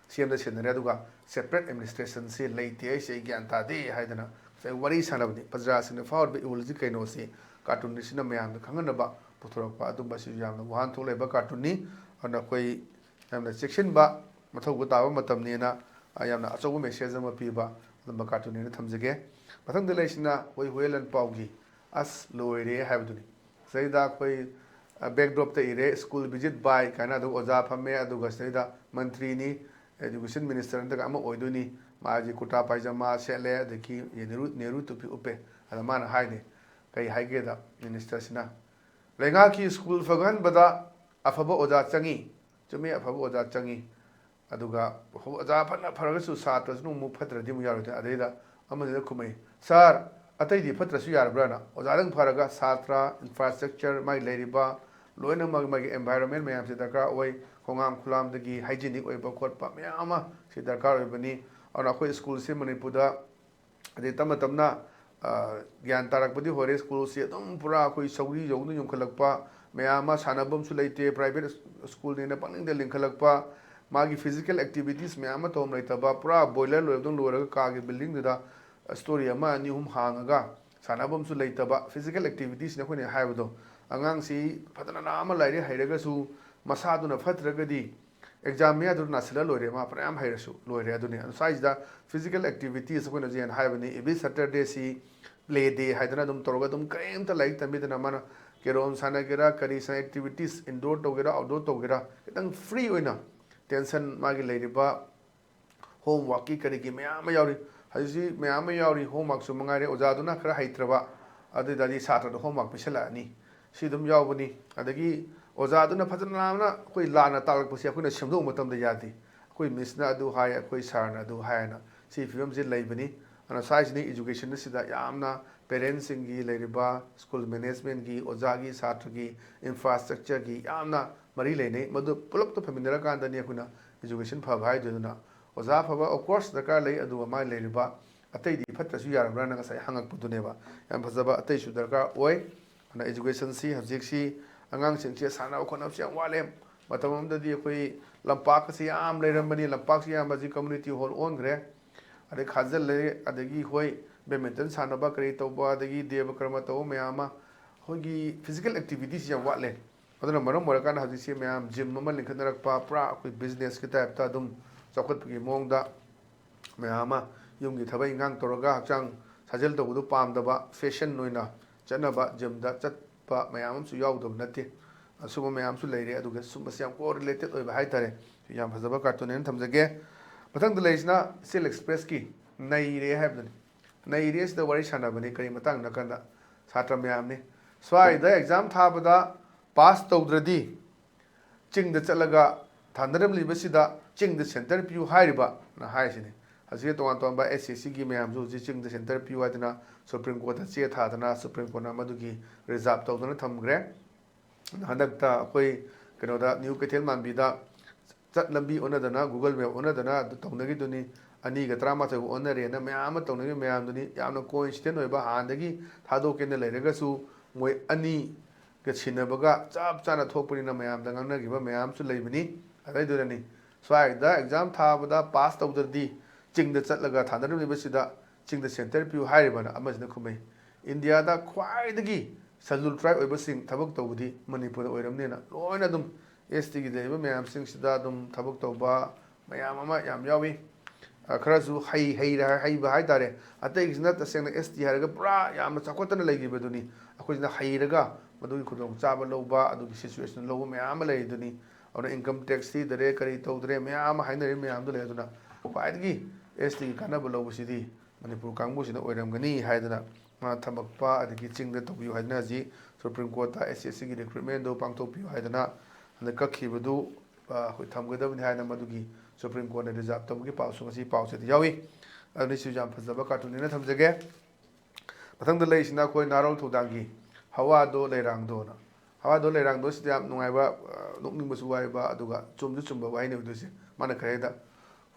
ꯁꯦꯝꯗ ꯁꯦꯟꯅꯔꯦ, ꯑꯗꯨꯒ separate administration ꯁꯤ ꯂꯩꯇꯦ ꯍꯥꯏꯁꯦ ꯑꯩ ꯒ꯭ꯌꯥꯟ ꯇꯥꯗꯦ ꯍꯥꯏꯗꯅ ꯉꯁꯥꯏ ꯋꯥꯔꯤ ꯁꯥꯟꯅꯕꯅꯤ꯫ ꯄ꯭ꯔꯖꯥꯁꯤꯡꯅ ꯐꯥꯎꯔꯤꯕ ꯏꯍꯨꯜꯁꯤ ꯀꯩꯅꯣꯁꯤ cartoon ꯁꯤꯅ ꯃꯌꯥꯝꯗ ꯈꯪꯍꯟꯅꯕ ꯄꯨꯊꯣꯔꯛꯄ ꯑꯗꯨꯝꯕꯁꯤꯁꯨ ꯌꯥꯝꯅ ꯋꯥꯍꯟꯊꯣꯛ ꯂꯩꯕ cartoon ꯅꯤ꯫ ꯑꯗꯨꯅ ꯑꯩꯈꯣꯏ ꯌꯥꯝꯅ ꯆꯦꯛꯁꯤꯟꯕ ꯃꯊꯧ ꯇꯥꯕ ꯃꯇꯝꯅꯤꯅ, ꯑ, ꯌꯥꯝꯅ ꯑꯆꯧꯕ message ꯑꯃ ꯄꯤꯕ ꯑꯗꯨꯝꯕ cartoon ꯅꯦꯅ ꯊꯝꯖꯒꯦ꯫ ꯃꯊꯪꯗ ꯂꯩꯁꯤꯅ ꯑꯩꯈꯣꯏ ꯍꯨꯏꯌꯦꯟ ꯂꯥꯟꯄꯥꯎꯒꯤ ꯑꯁ ꯂꯣꯏꯔꯦ ꯍꯥꯏꯕꯗꯨꯅꯤ꯫ ꯁꯤꯗꯩꯗ ꯑꯩꯈꯣꯏ, ꯑ, backdrop ꯇ ꯏꯔꯦ, "School visit by" ꯀꯥꯏꯅ ꯑꯗꯨꯝ ꯑꯣꯖꯥ ꯐꯝꯃꯦ, ꯑꯗꯨꯒ ꯁꯤꯗꯩꯗ ꯃꯟꯇ꯭ꯔꯤꯅꯤ, education minister ꯅꯠꯇ꯭ꯔꯒ ꯑꯃ ꯑꯣꯏꯗꯣꯏꯅꯤ꯫ ꯃꯥꯁꯦ ꯀꯨꯔꯇꯥ ꯄꯥꯏꯖꯃꯥ ꯁꯦꯠꯂꯦ, ꯑꯗꯒꯤ ꯅꯦꯍꯔꯨ ꯅꯦꯍꯔꯨ ꯇꯨꯄꯤ ꯎꯞꯄꯦ꯫ ꯑꯗ ꯃꯥꯅ ꯍꯥꯏꯅꯤ, ꯀꯩ ꯍꯥꯏꯒꯦꯗ, ministerꯁꯤꯅ, "ꯂꯩꯉꯥꯛꯀꯤ ꯁ꯭ꯀꯨꯜ ꯐꯒꯠꯍꯟꯕꯗ ꯑꯐꯕ ꯑꯣꯖꯥ ꯆꯪꯉꯤ"꯫ ꯆꯨꯝꯃꯤ, ꯑꯐꯕ ꯑꯣꯖꯥ ꯆꯪꯉꯤ꯫ ꯑꯗꯨꯒ ꯑꯣꯖꯥ ꯐꯅ ꯐꯔꯒꯁꯨ ꯁꯥꯇ꯭ꯔꯁꯤꯅ ꯑꯃꯨꯛ ꯐꯠꯇ꯭ꯔꯗꯤ ꯑꯃꯨꯛ ꯌꯥꯔꯣꯏꯗꯣꯏꯅꯤ꯫ ꯑꯗꯩꯗ ꯑꯃꯗꯨꯅ ꯈꯨꯝꯃꯛꯏ, "ꯁꯥꯔ, ꯑꯇꯩꯗꯤ ꯐꯠꯇ꯭ꯔꯁꯨ ꯌꯥꯔꯕ꯭ꯔꯥꯅ?" ꯑꯣꯖꯥꯗꯪ ꯐꯔꯒ ꯁꯥꯇ꯭ꯔ, infrastructure, ꯃꯥꯒꯤ ꯂꯩꯔꯤꯕ ꯂꯣꯏꯅꯃꯛ, ꯃꯥꯒꯤ environment ꯃꯌꯥꯝꯁꯦ ꯗꯔꯀꯥꯔ ꯑꯣꯏ꯫ ꯈꯣꯡꯍꯥꯝ ꯈꯨꯂꯥꯝꯗꯒꯤ hygienic ꯑꯣꯏꯕ ꯈꯣꯠꯄ ꯃꯌꯥꯝ ꯑꯃ ꯁꯤ ꯗꯔꯀꯥꯔ ꯑꯣꯏꯕꯅꯤ꯫ ꯑꯗꯨꯅ ꯑꯩꯈꯣꯏ ꯁ꯭ꯀꯨꯜꯁꯦ ꯃꯅꯤꯄꯨꯔꯗ ꯍꯥꯏꯗꯤ ꯇꯞꯅ ꯇꯞꯅ, ꯑ, ꯒ꯭ꯌꯥꯟ ꯇꯥꯔꯛꯄꯗꯤ ꯍꯣꯏꯔꯦ꯫ ꯁ꯭ꯀꯨꯜꯁꯤ ꯑꯗꯨꯝ ꯄꯨꯔꯥ ꯑꯩꯈꯣꯏ ꯁꯧꯒ꯭ꯔꯤ ꯌꯧꯅ ꯌꯣꯟꯈꯠꯂꯛꯄ, ꯃꯌꯥꯝ ꯑꯃ ꯁꯥꯟꯅꯐꯝꯁꯨ ꯂꯩꯇꯦ, private ꯁ꯭ꯀꯨꯜꯅꯦꯅ ꯄꯪꯅꯤꯡꯗ ꯂꯤꯡꯈꯠꯂꯛꯄ, ꯃꯥꯒꯤ physical activities ꯃꯌꯥꯝ ꯑꯃ ꯇꯧꯐꯝ ꯂꯩꯇꯕ, ꯄꯨꯔꯥ boiler ꯂꯣꯏꯕꯗꯧ ꯂꯣꯏꯔꯒ ꯀꯥꯒꯤ buildingꯗꯨꯗ story ꯑꯃ ꯑꯅꯤ ꯑꯍꯨꯝ ꯍꯥꯡꯉꯒ ꯁꯥꯟꯅꯐꯝꯁꯨ ꯂꯩꯇꯕ꯫ Physical activitiesꯅ ꯑꯩꯈꯣꯏꯅ ꯍꯥꯏꯕꯗꯣ, ꯑꯉꯥꯡꯁꯤ ꯐꯖꯅ ꯅꯥ ꯑꯃ ꯂꯥꯏꯔꯤꯛ ꯍꯩꯔꯒꯁꯨ ꯃꯁꯥꯗꯨꯅ ꯐꯠꯇ꯭ꯔꯒꯗꯤ exam ꯃꯌꯥꯗꯨꯗ ꯅꯥꯁꯤꯜꯂ ꯂꯣꯏꯔꯦ, ꯃꯥ ꯐꯅꯌꯥꯝ ꯍꯩꯔꯁꯨ ꯂꯣꯏꯔꯦ꯫ ꯑꯗꯨꯅꯤ, ꯑꯗꯨ ꯁ꯭ꯋꯥꯏꯁꯤꯗ physical activities ꯑꯩꯈꯣꯏꯅ ꯍꯧꯖꯤꯛ ꯍꯥꯏꯅ ꯍꯥꯏꯕꯅꯤ, every Saturdayꯁꯤ play day ꯍꯥꯏꯗꯅ ꯑꯗꯨꯝ ꯇꯧꯔꯒ ꯑꯗꯨꯝ ꯀꯔꯤꯝꯇ ꯂꯥꯏꯔꯤꯛ ꯇꯝꯕꯤꯗꯅ ꯃꯥꯅ carrom ꯁꯥꯟꯅꯒꯦꯔꯥ, ꯀꯔꯤ ꯁꯥꯟꯅ activities indoor ꯇꯧꯒꯦꯔꯥ, outdoor ꯇꯧꯒꯦꯔꯥ, ꯈꯤꯇꯪ free ꯑꯣꯏꯅ tension ꯃꯥꯒꯤ ꯂꯩꯔꯤꯕ homeworkꯀꯤ ꯀꯔꯤꯒꯤ ꯃꯌꯥꯝ ꯑꯃ ꯌꯥꯎꯔꯤ꯫ ꯍꯧꯖꯤꯛꯁꯤ ꯃꯌꯥꯝ ꯑꯃ ꯌꯥꯎꯔꯤ, homeworkꯁꯨ ꯃꯉꯥꯏꯔꯦ꯫ ꯑꯣꯖꯥꯗꯨꯅ ꯈꯔ ꯍꯩꯇ꯭ꯔꯕ, ꯑꯗꯨ ꯑꯣꯏ ꯇꯥꯔꯗꯤ ꯁꯥꯇ꯭ꯔꯗ homework ꯄꯤꯁꯜꯂꯛꯑꯅꯤ꯫ ꯁꯤ ꯑꯗꯨꯝ ꯌꯥꯎꯕꯅꯤ꯫ ꯑꯗꯒꯤ ꯑꯣꯖꯥꯗꯨꯅ ꯐꯖꯅ ꯂꯥꯟꯅ ꯑꯩꯈꯣꯏ ꯂꯥꯟꯅ ꯇꯥꯛꯂꯛꯄꯁꯦ ꯑꯩꯈꯣꯏꯅ ꯁꯦꯝꯗꯣꯛꯄ ꯃꯇꯝꯗ ꯌꯥꯗꯦ꯫ ꯑꯩꯈꯣꯏ missꯅ ꯑꯗꯨ ꯍꯥꯏ, ꯑꯩꯈꯣꯏ sirꯅ ꯑꯗꯨ ꯍꯥꯏ ꯍꯥꯏꯅ ꯁꯤ ꯐꯤꯕꯝꯁꯤ ꯂꯩꯕꯅꯤ꯫ ꯑꯗꯨꯅ ꯁ꯭ꯋꯥꯏꯁꯤꯅ education ꯑꯁꯤꯗ ꯌꯥꯝꯅ parentsꯁꯤꯡꯒꯤ ꯂꯩꯔꯤꯕ, school managementꯀꯤ, ꯑꯣꯖꯥꯒꯤ, ꯁꯥꯇ꯭ꯔꯒꯤ infrastructureꯒꯤ ꯌꯥꯝꯅ ꯃꯔꯤ ꯂꯩꯅꯩ꯫ ꯃꯗꯨ ꯄꯨꯂꯞꯇ ꯐꯃꯤꯟꯅꯔꯀꯥꯟꯗꯅꯤ ꯑꯩꯈꯣꯏꯅ education ꯐꯕ ꯍꯥꯏꯗꯣꯏꯗꯨꯅ꯫ ꯑꯣꯖꯥ ꯑꯐꯕ of course ꯗꯔꯀꯥꯔ ꯂꯩ, ꯑꯗꯨꯒ ꯃꯥꯒꯤ ꯂꯩꯔꯤꯕ ꯑꯇꯩꯗꯤ ꯐꯠꯇ꯭ꯔꯁꯨ ꯌꯥꯔꯕ꯭ꯔꯥꯅ ꯉꯁꯥꯏ ꯍꯪꯉꯛꯄꯗꯨꯅꯦꯕ꯫ ꯌꯥꯝ ꯐꯖꯕ, ꯑꯇꯩꯁꯨ ꯗꯔꯀꯥꯔ ꯑꯣꯏ꯫ ꯑꯗꯨꯅ educationꯁꯤ ꯍꯧꯖꯤꯛꯁꯤ ꯑꯉꯥꯡꯁꯤꯡꯁꯤ ꯁꯥꯟꯅꯕ ꯈꯣꯠꯅꯕꯁꯤ ꯌꯥꯝ ꯋꯥꯠꯂꯦ꯫ ꯃꯇꯝ ꯑꯃꯗꯗꯤ ꯑꯩꯈꯣꯏ ꯂꯝꯄꯥꯛꯀꯁꯤ ꯌꯥꯝ ꯂꯩꯔꯝꯕꯅꯤ, ꯂꯝꯄꯥꯛꯁꯤ ꯑꯌꯥꯝꯕ ꯍꯧꯖꯤꯛ community hall ꯑꯣꯟꯈ꯭ꯔꯦ꯫ ꯑꯗꯩ ꯈꯥꯖꯤꯜꯂꯦ, ꯑꯗꯒꯤ ꯍꯣꯏ, badminton ꯁꯥꯟꯅꯕ ꯀꯔꯤ ꯇꯧꯕ, ꯑꯗꯒꯤ ꯗꯦꯕ ꯀꯔꯃ ꯇꯧꯕ ꯃꯌꯥꯝ ꯑꯃ, ꯑꯩꯈꯣꯏꯒꯤ physical activityꯁꯤ ꯌꯥꯝ ꯋꯥꯠꯂꯦ꯫ ꯑꯗꯨꯅ ꯃꯔꯝ ꯑꯣꯏꯔꯀꯥꯟꯗ ꯍꯧꯖꯤꯛꯁꯤ ꯃꯌꯥꯝ gym ꯑꯃ ꯂꯤꯡꯈꯠꯅꯔꯛꯄ, ꯄꯨꯔꯥ ꯑꯩꯈꯣꯏ businessꯀꯤ typeꯇ ꯑꯗꯨꯝ ꯆꯥꯎꯈꯠꯄꯒꯤ ꯃꯑꯣꯡꯗ ꯃꯌꯥꯝ ꯑꯃ ꯌꯨꯝꯒꯤ ꯊꯕꯛ ꯏꯟꯈꯥꯡ ꯇꯧꯔꯒ ꯍꯛꯆꯥꯡ ꯁꯥꯖꯦꯜ ꯇꯧꯕꯗꯨ ꯄꯥꯝꯗꯕ, fashion ꯑꯣꯏꯅ ꯆꯠꯅꯕ gymꯗ ꯆꯠꯄ ꯃꯌꯥꯝ ꯑꯃꯁꯨ ꯌꯥꯎꯗꯕ ꯅꯠꯇꯦ꯫ ꯑꯁꯨꯝꯕ ꯃꯌꯥꯝꯁꯨ ꯂꯩꯔꯦ꯫ ꯑꯗꯨꯒ ꯁꯨꯝꯕꯁꯤ ꯌꯥꯝ correlated ꯑꯣꯏꯕ ꯍꯥꯏꯇꯥꯔꯦ꯫ ꯌꯥꯝ ꯐꯖꯕ ꯀꯥꯔꯇꯨꯟ ꯑꯩꯅ ꯊꯝꯖꯒꯦ꯫ ꯃꯊꯪꯗ ꯂꯩꯔꯤꯁꯤꯅ ꯏꯆꯦꯜ ꯑꯦꯛꯁꯄ꯭ꯔꯦꯁꯀꯤ ꯅꯩꯔꯦ ꯍꯥꯏꯕꯗꯨꯅꯤ꯫ ꯅꯩꯔꯦ ꯑꯁꯤꯗ ꯋꯥꯔꯤ ꯁꯥꯟꯅꯕꯅꯤ꯫ ꯀꯔꯤ ꯃꯇꯥꯡꯗ ꯀꯥꯟꯗ ꯁꯥꯇ꯭ꯔ ꯃꯌꯥꯝꯅꯤ꯫ ꯁ꯭ꯋꯥꯏꯗ ꯑꯦꯛꯖꯥꯝ ꯊꯥꯕꯗ ꯄꯥꯁ ꯇꯧꯗ꯭ꯔꯗꯤ ꯆꯤꯡꯗ ꯆꯠꯂꯒ ꯊꯥꯅꯔꯝꯂꯤꯕꯁꯤꯗ ꯆꯤꯡꯗ ꯁꯦꯟꯇꯔ ꯄꯤꯌꯨ ꯍꯥꯏꯔꯤꯕꯅ ꯍꯥꯏꯔꯤꯁꯤꯅꯤ꯫ ꯍꯧꯖꯤꯛꯀꯤ ꯇꯣꯉꯥꯟ ꯇꯣꯉꯥꯟꯕ ꯑꯦꯁ ꯑꯦꯁ ꯁꯤꯒꯤ ꯃꯌꯥꯝꯁꯨ ꯍꯧꯖꯤꯛ ꯆꯤꯡꯗ ꯁꯦꯟꯇꯔ ꯄꯤꯌꯨ ꯍꯥꯏꯗꯅ ꯁꯨꯄ꯭ꯔꯤꯝ ꯀꯣꯔꯠꯇ ꯆꯦ ꯊꯥꯗꯅ ꯁꯨꯄ꯭ꯔꯤꯝ ꯀꯣꯔꯠꯅ ꯃꯗꯨꯒꯤ ꯔꯤꯖꯥꯔꯚ ꯇꯧꯗꯨꯅ ꯊꯝꯈ꯭ꯔꯦ꯫ ꯍꯟꯗꯛꯇ ꯑꯩꯈꯣꯏ ꯀꯩꯅꯣꯗ ꯅ꯭ꯌꯨ ꯀꯩꯊꯦꯜ ꯃꯥꯟꯕꯤꯗ ꯆꯠ ꯂꯝꯕꯤ ꯑꯣꯟꯅꯗꯅ, ꯒꯨꯒꯜ ꯃꯦꯞ ꯑꯣꯟꯅꯗꯅ ꯑꯗꯨ ꯇꯧꯅꯈꯤꯗꯨꯅꯤ꯫ ꯑꯅꯤꯒ ꯇꯔꯥꯃꯥꯊꯣꯏꯒ ꯑꯣꯟꯅꯔꯦꯅ ꯃꯌꯥꯝ ꯑꯃ ꯇꯧꯅꯈꯤꯕ ꯃꯌꯥꯝꯗꯨꯅꯤ꯫ ꯌꯥꯝꯅ ꯀꯣꯏꯟꯁꯤꯗꯦꯟ ꯑꯣꯏꯕ, ꯍꯥꯟꯅꯗꯒꯤ ꯊꯥꯗꯣꯛꯀꯦꯅ ꯂꯩꯔꯒꯁꯨ ꯃꯣꯏ ꯑꯅꯤꯒ ꯁꯤꯟꯅꯕꯒ ꯆꯞ ꯆꯥꯅ ꯊꯣꯛꯄꯅꯤꯅ ꯃꯌꯥꯝꯗ ꯉꯥꯡꯅꯈꯤꯕ ꯃꯌꯥꯝꯁꯨ ꯂꯩꯕꯅꯤ꯫ ꯑꯗꯩꯗꯨꯅꯅꯤ ꯁ꯭ꯋꯥꯏꯗ ꯑꯦꯛꯖꯥꯝ ꯊꯥꯕꯗ ꯄꯥꯁ ꯇꯧꯗ꯭ꯔꯗꯤ ꯆꯤꯡꯗ ꯆꯠꯂꯒ ꯊꯥꯅꯔꯝꯂꯤꯕꯁꯤꯗ ꯆꯤꯡꯗ ꯁꯦꯟꯇꯔ ꯄꯤꯌꯨ ꯍꯥꯏꯔꯤꯕꯅ ꯑꯃꯁꯤꯅ ꯈꯨꯝꯃꯩ꯫ ꯏꯟꯗꯤꯌꯥꯗ ꯈ꯭ꯋꯥꯏꯗꯒꯤ ꯁꯦꯗ꯭ꯌꯨꯜ ꯇ꯭ꯔꯥꯏꯕ ꯑꯣꯏꯕꯁꯤꯡ ꯊꯕꯛ ꯇꯧꯕꯗꯤ ꯃꯅꯤꯄꯨꯔꯗ ꯑꯣꯏꯔꯝꯅꯦꯅ ꯂꯣꯏꯅ ꯑꯗꯨꯝ ꯑꯦꯁ ꯇꯤꯒꯤ ꯂꯩꯔꯤꯕ ꯃꯌꯥꯝꯁꯤꯡꯁꯤꯗ ꯑꯗꯨꯝ ꯊꯕꯛ ꯇꯧꯕ ꯃꯌꯥꯝ ꯑꯃ ꯌꯥꯝ ꯌꯥꯎꯏ꯫ ꯑ, ꯈꯔꯁꯨ ꯍꯩ-, ꯍꯩꯔ-, ꯍꯩꯕ ꯍꯥꯏꯇꯥꯔꯦ꯫ ꯑꯇꯩꯁꯤꯅ ꯇꯁꯦꯡꯅ ꯑꯦꯁ ꯇꯤ ꯍꯥꯏꯔꯒ ꯄꯨꯔꯥ ꯌꯥꯝꯅ ꯆꯥꯎꯈꯠꯇꯅ ꯂꯩꯈꯤꯕꯗꯨꯅꯤ꯫ ꯑꯩꯈꯣꯏꯁꯤꯅ ꯍꯩꯔꯒ ꯃꯗꯨꯒꯤ ꯈꯨꯗꯣꯡꯆꯥꯕ ꯂꯧꯕ, ꯑꯗꯨꯒꯤ ꯁꯤꯆꯨꯋꯦꯁꯟ ꯂꯧꯕ ꯃꯌꯥꯝ ꯑꯃ ꯂꯩꯔꯤꯗꯨꯅꯤ꯫ ꯑꯗꯨꯅ ꯏꯟꯀꯝ ꯇꯦꯛꯁ ꯊꯤꯗꯔꯦ, ꯀꯔꯤ ꯇꯧꯗꯔꯦ, ꯃꯌꯥꯝ ꯑꯃ ꯍꯥꯏꯅꯔꯤ ꯃꯌꯥꯝꯗꯨ ꯂꯩ꯫ ꯑꯗꯨꯅ ꯈ꯭ꯋꯥꯏꯗꯒꯤ ꯑꯦꯁ ꯇꯤꯒꯤ ꯀꯥꯟꯅꯕ ꯂꯧꯕꯁꯤꯗꯤ ꯃꯅꯤꯄꯨꯔ ꯀꯥꯡꯕꯨꯁꯤꯅ ꯑꯣꯏꯔꯝꯒꯅꯤ ꯍꯥꯏꯗꯅ ꯃꯥ ꯊꯝꯃꯛꯄ, ꯑꯗꯒꯤ ꯆꯤꯡꯗ ꯇꯧꯕꯤꯌꯨ ꯍꯥꯏꯗꯅ ꯍꯧꯖꯤꯛ ꯁꯨꯄ꯭ꯔꯤꯝ ꯀꯣꯔꯠꯇ ꯑꯦꯁ ꯁꯤ ꯑꯦꯁ ꯁꯤꯒꯤ ꯔꯤꯀ꯭ꯔꯨꯠꯃꯦꯟꯗꯨ ꯄꯥꯡꯊꯣꯛꯄꯤꯌꯨ ꯍꯥꯏꯗꯅ ꯍꯟꯗꯛ ꯀꯛꯈꯤꯕꯗꯨ, ꯑ, ꯑꯩꯈꯣꯏ ꯊꯝꯒꯗꯕꯅꯤ ꯍꯥꯏꯅ ꯃꯗꯨꯒꯤ ꯁꯨꯄ꯭ꯔꯤꯝ ꯀꯣꯔꯠꯅ ꯔꯤꯖꯥꯔꯚ ꯇꯧꯕꯒꯤ ꯄꯥꯎꯁꯨ ꯉꯁꯤ ꯄꯥꯎꯆꯦꯗ ꯌꯥꯎꯏ꯫ ꯑꯗꯨꯅ ꯁꯤꯁꯨ ꯌꯥꯝ ꯐꯖꯕ ꯀꯥꯔꯇꯨꯟꯅꯦꯅ ꯊꯝꯖꯒꯦ꯫ ꯃꯊꯪꯗ ꯂꯩꯔꯤꯁꯤꯅ ꯑꯩꯈꯣꯏ ꯅꯍꯥꯔꯣꯜ ꯊꯧꯗꯥꯡꯒꯤ ꯍꯋꯥꯗꯣ ꯂꯩꯔꯥꯡꯗꯣꯅ꯫ ꯍꯋꯥꯗꯣ ꯂꯩꯔꯥꯡꯗꯣ ꯁꯤꯗ ꯌꯥꯝ ꯅꯨꯡꯉꯥꯏꯕ, ꯑ, ꯅꯣꯛꯅꯤꯡꯕꯁꯨ ꯋꯥꯏꯕ, ꯑꯗꯨꯒ ꯆꯨꯝꯁꯨ ꯆꯨꯝꯕ ꯋꯥꯍꯩꯅꯤ ꯑꯣꯏꯗꯣꯏꯁꯦ꯫ ꯃꯥꯅ ꯀꯔꯤ ꯍꯥꯏꯗ,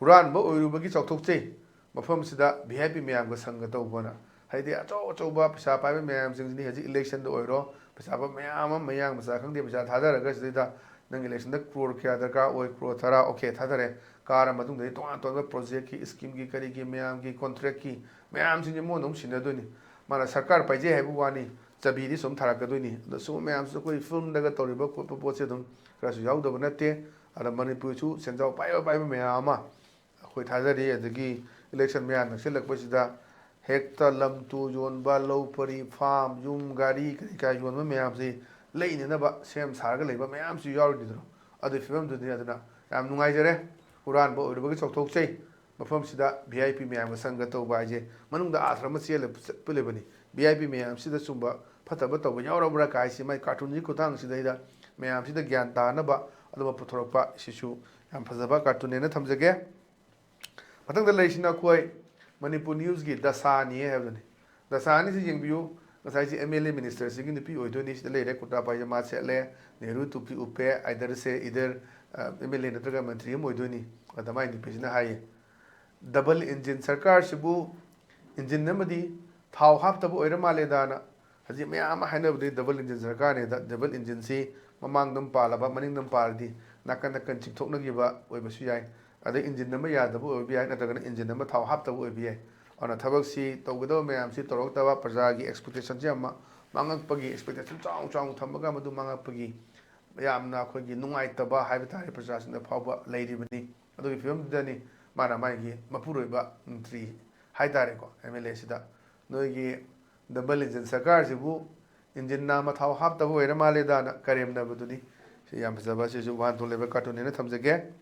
"ꯍꯨꯔꯥꯟꯕ ꯑꯣꯏꯔꯨꯕꯒꯤ ꯆꯥꯎꯊꯣꯛꯆꯩ, ꯃꯐꯝꯁꯤꯗ ꯚꯤ ꯑꯥꯏ ꯄꯤ ꯃꯌꯥꯝꯒ ꯁꯪꯒ ꯇꯧꯕꯅ"꯫ ꯍꯥꯏꯗꯤ ꯑꯆꯧ ꯑꯆꯧꯕ ꯄꯩꯁꯥ ꯄꯥꯏꯕ ꯃꯌꯥꯝꯁꯤꯡꯁꯤꯅꯤ ꯍꯧꯖꯤꯛ ꯏꯂꯦꯛꯁꯟꯗ ꯑꯣꯏꯔꯣ, ꯄꯩꯁꯥ ꯄꯥꯏꯕ ꯃꯌꯥꯝ ꯑꯃ, ꯃꯌꯥꯡ ꯃꯆꯥ ꯈꯪꯗꯦ, ꯄꯩꯁꯥ ꯊꯥꯗꯔꯒ ꯁꯤꯗꯩꯗ ꯅꯪ ꯏꯂꯦꯛꯁꯟꯗ ꯀ꯭ꯔꯣꯔ ꯀꯌꯥ ꯗꯔꯀꯥꯔ ꯑꯣꯏ, ꯀ꯭ꯔꯣꯔ ꯇꯔꯥ, ꯑꯣꯀꯦ, ꯊꯥꯗꯔꯦ꯫ ꯀꯥꯔ ꯃꯇꯨꯡꯗꯗꯤ ꯇꯣꯉꯥꯟ ꯇꯣꯉꯥꯟꯕ ꯄ꯭ꯔꯣꯖꯦꯛꯀꯤ, ꯁ꯭ꯀꯤꯝꯒꯤ, ꯀꯔꯤꯒꯤ, ꯃꯌꯥꯝꯒꯤ ꯀꯣꯟꯇ꯭ꯔꯦꯛꯀꯤ ꯃꯌꯥꯝꯁꯤꯡꯁꯦ ꯃꯉꯣꯟꯗ ꯑꯃꯨꯛ ꯁꯤꯟꯅꯗꯣꯏꯅꯤ꯫ ꯃꯥꯅ ꯁꯔꯀꯥꯔ ꯄꯥꯏꯖꯩ ꯍꯥꯏꯕ ꯋꯥꯅꯤ, ꯆꯕꯤꯗꯤ ꯁꯨꯝ ꯊꯥꯔꯛꯀꯗꯣꯏꯅꯤ꯫ ꯑꯗꯣ ꯁꯤꯒꯨꯝꯕ ꯃꯌꯥꯝꯁꯤꯁꯨ ꯑꯩꯈꯣꯏ ꯐꯤꯂꯝꯗꯒ ꯇꯧꯔꯤꯕ ꯈꯣꯠꯄ ꯄꯣꯠꯁꯦ ꯑꯗꯨꯝ ꯈꯔꯁꯨ ꯌꯥꯎꯗꯕ ꯅꯠꯇꯦ꯫ ꯑꯗ ꯃꯅꯤꯄꯨꯔꯁꯨ ꯁꯦꯟꯖꯥꯎ ꯄꯥꯏꯕ ꯄꯥꯏꯕ ꯃꯌꯥꯝ ꯑꯃ ꯑꯩꯈꯣꯏ ꯊꯥꯖꯔꯤ꯫ ꯑꯗꯒꯤ ꯏꯂꯦꯛꯁꯟ ꯃꯌꯥ ꯅꯛꯁꯤꯜꯂꯛꯄꯁꯤꯗ ꯍꯦꯛꯇ ꯂꯝ ꯇꯨ ꯌꯣꯟꯕ, ꯂꯧ ꯄꯔꯤ, ꯐꯥꯝ, ꯌꯨꯝ, ꯒꯥꯔꯤ, ꯀꯔꯤ ꯀꯔꯥ ꯌꯣꯟꯕ ꯃꯌꯥꯝꯁꯤ ꯂꯩꯅꯅꯕ ꯁꯦꯝ ꯁꯥꯔꯒ ꯂꯩꯕ ꯃꯌꯥꯝꯁꯨ ꯌꯥꯎꯔꯤꯅꯤꯗꯅ꯫ ꯑꯗꯨꯒꯤ ꯐꯤꯕꯝꯗꯨꯅꯤ꯫ ꯑꯗꯨꯅ ꯌꯥꯝ ꯅꯨꯡꯉꯥꯏꯖꯔꯦ꯫ ꯍꯨꯔꯥꯟꯕ ꯑꯣꯏꯔꯨꯕꯒꯤ ꯆꯥꯎꯊꯣꯛꯆꯩ꯫ ꯃꯐꯝꯁꯤꯗ ꯚꯤ ꯑꯥꯏ ꯄꯤ ꯃꯌꯥꯝꯒ ꯁꯪꯒ ꯇꯧꯕ ꯍꯥꯏꯁꯦ ꯃꯅꯨꯡꯗ ꯑꯥꯊ꯭ꯔ ꯑꯃ ꯆꯦꯜꯂ ꯆꯠꯄ ꯂꯩꯕꯅꯤ꯫ ꯚꯤ ꯑꯥꯏ ꯄꯤ ꯃꯌꯥꯝꯁꯤꯗ ꯆꯨꯝꯕ ꯐꯠꯇꯕ ꯇꯧꯕ ꯌꯥꯎꯔꯕ꯭ꯔꯥ ꯀꯥꯏꯁꯤ ꯃꯥꯏ ꯀꯥꯔꯇꯨꯟꯒꯤ ꯈꯨꯠꯊꯥꯡꯁꯤꯗꯩꯗ ꯃꯌꯥꯝꯁꯤꯗ ꯒ꯭ꯌꯥꯟ ꯇꯥꯅꯕ ꯑꯗꯨꯝꯕ ꯄꯨꯊꯣꯔꯛꯄ ꯁꯤꯁꯨ ꯌꯥꯝ ꯐꯖꯕ ꯀꯥꯔꯇꯨꯟꯅꯦꯅ ꯊꯝꯖꯒꯦ꯫ ꯃꯊꯪꯗ ꯂꯩꯔꯤꯁꯤꯅ ꯑꯩꯈꯣꯏ ꯃꯅꯤꯄꯨꯔ ꯅ꯭ꯌꯨꯁꯀꯤ ꯗꯁꯥꯅꯤ ꯍꯥꯏꯕꯗꯨꯅꯤ꯫ ꯗꯁꯥꯅꯤꯁꯤ ꯌꯦꯡꯕꯤꯌꯨ꯫ ꯉꯁꯥꯏꯁꯤ ꯑꯦꯝ ꯑꯦꯜ ꯑꯦ ꯃꯤꯅꯤꯁꯇꯔꯁꯤꯒꯤ ꯅꯨꯄꯤ ꯑꯣꯏꯗꯣꯏꯅꯤ꯫ ꯁꯤꯗ ꯂꯩꯔꯦ, ꯀꯨꯔꯇꯥ ꯄꯥꯏꯖꯃꯥ ꯁꯦꯠꯂꯦ, ꯅꯦꯍꯔꯨ ꯇꯨꯄꯤ ꯎꯞꯄꯦ, ꯑꯥꯏꯗꯔꯁꯦ ꯏꯗꯔ ꯑꯦꯝ ꯑꯦꯜ ꯑꯦ ꯅꯠꯇ꯭ꯔꯒ ꯃꯟꯇ꯭ꯔꯤ ꯑꯃ ꯑꯣꯏꯗꯣꯏꯅꯤ꯫ ꯑꯗ ꯃꯥꯏ ꯅꯨꯄꯤꯁꯤꯅ ꯍꯥꯏꯌꯦ, "ꯗꯕꯜ ꯏꯟꯖꯤꯟ ꯁꯔꯀꯥꯔꯁꯤꯕꯨ ꯏꯟꯖꯤꯟ ꯑꯃꯗꯤ ꯊꯥꯎ ꯍꯥꯞꯇꯕ ꯑꯣꯏꯔ ꯃꯥꯜꯂꯦꯗꯥꯅ"꯫ ꯍꯧꯖꯤꯛ ꯃꯌꯥꯝ ꯑꯃ ꯍꯥꯏꯅꯕꯗꯤ ꯗꯕꯜ ꯏꯟꯖꯤꯟ ꯁꯔꯀꯥꯔꯅꯦꯗ꯫ ꯗꯕꯜ ꯏꯟꯖꯤꯟꯁꯤ ꯃꯃꯥꯡꯗ ꯑꯃ ꯄꯥꯜꯂꯕ, ꯃꯅꯤꯡꯗ ꯑꯃ ꯄꯥꯜꯂꯗꯤ ꯅꯥꯀꯟ ꯅꯥꯀꯟ ꯆꯤꯡꯊꯣꯛꯅꯈꯤꯕ ꯑꯣꯏꯕꯁꯨ ꯌꯥꯏ꯫ ꯑꯗꯩ ꯏꯟꯖꯤꯟ ꯑꯃ ꯌꯥꯗꯕ ꯑꯣꯏꯕ ꯌꯥꯏ, ꯅꯠꯇ꯭ꯔꯒꯅ ꯏꯟꯖꯤꯟ ꯑꯃ ꯊꯥꯎ ꯍꯥꯞꯇꯕ ꯑꯣꯏꯕ ꯌꯥꯏ꯫ ꯑꯗꯨꯅ ꯊꯕꯛꯁꯤ ꯇꯧꯒꯗꯕ ꯃꯌꯥꯝꯁꯤ ꯇꯧꯔꯛꯇꯕ, ꯄ꯭ꯔꯖꯥꯒꯤ ꯑꯦꯛꯁꯄꯦꯛꯇꯦꯁꯟꯁꯤ ꯌꯥꯝ ꯃꯥꯡꯉꯛꯄꯒꯤ, ꯑꯦꯛꯁꯄꯦꯛꯇꯦꯁꯟ ꯆꯥꯎ ꯆꯥꯎꯅ ꯊꯝꯃꯒ ꯃꯗꯨ ꯃꯥꯡꯉꯛꯄꯒꯤ ꯌꯥꯝꯅ ꯑꯩꯈꯣꯏꯒꯤ ꯅꯨꯡꯉꯥꯏꯇꯕ ꯍꯥꯏꯕ ꯇꯥꯔꯦ, ꯄ꯭ꯔꯖꯥꯁꯤꯡꯗ ꯐꯥꯎꯕ ꯂꯩꯔꯤꯕꯅꯤ꯫ ꯑꯗꯨꯒꯤ ꯐꯤꯕꯝꯗꯨꯗꯅꯤ ꯃꯥꯅ ꯃꯥꯒꯤ ꯃꯄꯨꯔꯣꯏꯕ ꯃꯟꯇ꯭ꯔꯤ ꯍꯥꯏ ꯇꯥꯔꯦꯀꯣ, ꯑꯦꯝ ꯑꯦꯜ ꯑꯦꯁꯤꯗ, "ꯅꯣꯏꯒꯤ ꯗꯕꯜ ꯏꯟꯖꯤꯟ ꯁꯔꯀꯥꯔꯁꯤꯕꯨ ꯏꯟꯖꯤꯟ ꯑꯃ ꯊꯥꯎ ꯍꯥꯞꯇꯕ ꯑꯣꯏꯔ ꯃꯥꯜꯂꯦꯗꯥꯅ" ꯀꯔꯦꯝꯅꯕꯗꯨꯅꯤ꯫ ꯁꯤ ꯌꯥꯝ ꯐꯖꯕ, ꯁꯤꯁꯨ ꯋꯥꯍꯟꯊꯣꯛ ꯂꯩꯕ ꯀꯥꯔꯇꯨꯟꯅꯦꯅ ꯊꯝꯖꯒꯦ꯫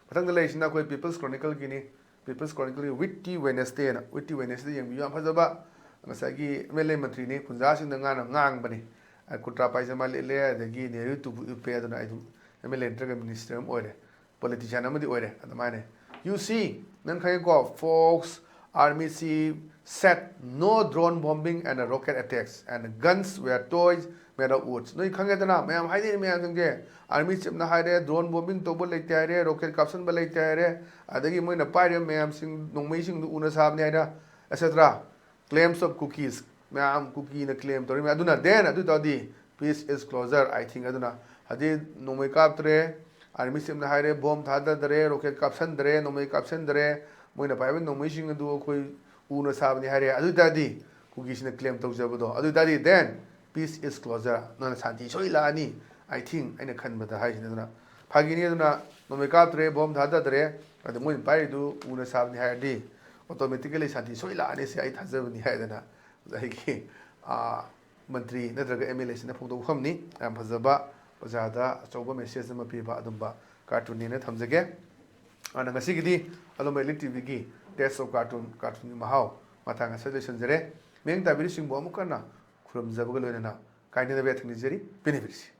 ꯃꯊꯪꯗ ꯂꯩꯔꯤꯁꯤꯅ ꯑꯩꯈꯣꯏ ꯄꯤꯄꯜꯁ ꯀ꯭ꯔꯣꯅꯤꯀꯜꯒꯤꯅꯤ꯫ ꯄꯤꯄꯜꯁ ꯀ꯭ꯔꯣꯅꯤꯀꯜꯒꯤ ꯋꯤꯠꯇꯤ ꯋꯦꯅꯦꯁꯗꯦꯅ, ꯋꯤꯠꯇꯤ ꯋꯦꯅꯦꯁꯗꯦ ꯌꯦꯡꯕꯤꯌꯨ, ꯌꯥꯝ ꯐꯖꯕ꯫ ꯉꯁꯥꯏꯒꯤ ꯑꯦꯝ ꯑꯦꯜ ꯑꯦ ꯃꯟꯇ꯭ꯔꯤꯅꯤ, ꯈꯨꯟꯖꯥꯁꯤꯡꯗ ꯉꯥꯅ ꯉꯥꯡꯕꯅꯤ꯫ ꯑ, ꯀꯨꯔꯇꯥ ꯄꯥꯏꯖꯃꯥ ꯂꯤꯠꯂꯦ, ꯑꯗꯒꯤ ꯅꯦꯍꯔꯨ ꯇꯨꯄꯤ ꯎꯞꯄꯦ, ꯑꯗꯨꯅ ꯑꯩ ꯑꯗꯨꯝ ꯑꯦꯝ ꯑꯦꯜ ꯑꯦ ꯅꯠꯇ꯭ꯔꯒ ꯃꯤꯅꯤꯁꯇꯔ ꯑꯃ ꯑꯣꯏꯔꯦ, ꯄꯣꯂꯤꯇꯤꯁꯤꯌꯥꯟ ꯑꯃꯗꯤ ꯑꯣꯏꯔꯦ꯫ ꯑꯗꯨꯃꯥꯏꯅ, "You see", ꯅꯪ ꯈꯪꯉꯦꯀꯣ, "Fox Army Chief said no drone bombing and rocket attacks and guns were toys made of woods." ꯅꯣꯏ ꯈꯪꯉꯦꯗꯅ, ꯃꯌꯥꯝ ꯍꯥꯏꯅꯔꯤ ꯃꯌꯥꯝꯁꯤꯡꯁꯦ꯫ ꯑꯥꯔꯃꯤ ꯆꯤꯞꯅ ꯍꯥꯏꯔꯦ, ꯗ꯭ꯔꯣꯟ ꯕꯣꯝꯕꯤꯡ ꯇꯧꯕ ꯂꯩꯇꯦ ꯍꯥꯏꯔꯦ, ꯔꯣꯀꯦꯠ ꯀꯥꯞꯁꯤꯟꯕ ꯂꯩꯇꯦ ꯍꯥꯏꯔꯦ, ꯑꯗꯒꯤ ꯃꯣꯏꯅ ꯄꯥꯏꯔꯤꯕ ꯃꯌꯥꯝꯁꯤꯡ, ꯅꯣꯡꯃꯩꯁꯤꯡꯗꯨ ꯎꯅ ꯁꯥꯕꯅꯤ ꯍꯥꯏꯔꯦ, ꯑꯦꯠꯁꯦꯇ꯭ꯔꯥ꯫ "Claims of Kukis", ꯃꯌꯥꯝ ꯀꯨꯀꯤꯅ ꯀ꯭ꯂꯦꯝ ꯇꯧꯔꯤ ꯃꯌꯥꯝ꯫ ꯑꯗꯨꯅ then, ꯑꯗꯨ ꯑꯣꯏ ꯇꯥꯔꯗꯤ peace is closer, I think꯫ ꯑꯗꯨꯅ ꯍꯧꯖꯤꯛ ꯅꯣꯡꯃꯩ ꯀꯥꯞꯇ꯭ꯔꯦ, ꯑꯥꯔꯃꯤ ꯆꯤꯞꯅ ꯍꯥꯏꯔꯦ, ꯕꯣꯝ ꯊꯥꯗꯗ꯭ꯔꯦ, ꯔꯣꯀꯦꯠ ꯀꯥꯞꯁꯤꯟꯗ꯭ꯔꯦ, ꯅꯣꯡꯃꯩ ꯀꯥꯞꯁꯤꯟꯗ꯭ꯔꯦ, ꯃꯣꯏꯅ ꯄꯥꯏꯕ ꯅꯣꯡꯃꯩꯁꯤꯡ ꯑꯗꯨ ꯑꯩꯈꯣꯏ ꯎꯅ ꯁꯥꯕꯅꯤ ꯍꯥꯏꯔꯦ꯫ ꯑꯗꯨ ꯑꯣꯏ ꯇꯥꯔꯗꯤ, ꯀꯨꯀꯤꯁꯤꯅ ꯀ꯭ꯂꯦꯝ ꯇꯧꯖꯕꯗꯣ, ꯑꯗꯨ ꯑꯣꯏ ꯇꯥꯔꯗꯤ then peace is closer, ꯅꯪꯅ ꯁꯥꯟꯇꯤ ꯁꯣꯏ ꯂꯥꯛꯑꯅꯤ, I think, ꯑꯩꯅ ꯈꯟꯕꯗ ꯍꯥꯏꯁꯤꯅꯤ꯫ ꯑꯗꯨꯅ ꯐꯥꯒꯤꯅꯤ꯫ ꯑꯗꯨꯅ ꯅꯣꯡꯃꯩ ꯀꯥꯞꯇ꯭ꯔꯦ, ꯕꯣꯝ ꯊꯥꯗꯗ꯭ꯔꯦ, ꯑꯗ ꯃꯣꯏꯅ ꯄꯥꯏꯔꯤꯗꯨ ꯎꯅ ꯁꯥꯕꯅꯤ ꯍꯥꯏꯔꯗꯤ automatically ꯁꯥꯟꯇꯤ ꯁꯣꯏ ꯂꯥꯛꯑꯅꯤ, ꯁꯤ ꯑꯩ ꯊꯥꯖꯕꯅꯤ ꯍꯥꯏꯗꯅ ꯑꯩꯒꯤ, ꯑꯥ, ꯃꯟꯇ꯭ꯔꯤ ꯅꯠꯇ꯭ꯔꯒ ꯑꯦꯝ ꯑꯦꯜ ꯑꯦꯁꯤꯅ ꯐꯣꯡꯗꯣꯛꯐꯝꯅꯤ꯫ ꯌꯥꯝ ꯐꯖꯕ, ꯄ꯭ꯔꯖꯥꯗ ꯑꯆꯧꯕ ꯃꯦꯁꯦꯖ ꯑꯃ ꯄꯤꯕ ꯑꯗꯨꯝꯕ ꯀꯥꯔꯇꯨꯟꯅꯦꯅ ꯊꯝꯖꯒꯦ꯫ ꯑꯗꯨꯅ ꯉꯁꯤꯒꯤꯗꯤ ꯑꯂꯣꯝꯕ ꯏꯂꯤꯠ ꯇꯤꯚꯤꯒꯤ Taste of Cartoon, ꯀꯥꯔꯇꯨꯟꯒꯤ ꯃꯍꯥꯎ ꯃꯇꯥꯡ ꯑꯁꯤꯗ ꯂꯣꯏꯁꯤꯟꯖꯔꯦ꯫ ꯃꯤꯠꯌꯦꯡ ꯇꯥꯕꯤꯔꯤꯁꯤꯡꯕꯨ ꯑꯃꯨꯛ ꯍꯟꯅ ꯈꯨꯔꯨꯝꯖꯕꯒ ꯂꯣꯏꯅꯅ ꯀꯥꯏꯅꯅꯕ ꯌꯥꯊꯪ ꯅꯤꯖꯔꯤ꯫ ꯄꯦꯟꯕꯤꯔꯤꯁꯤ꯫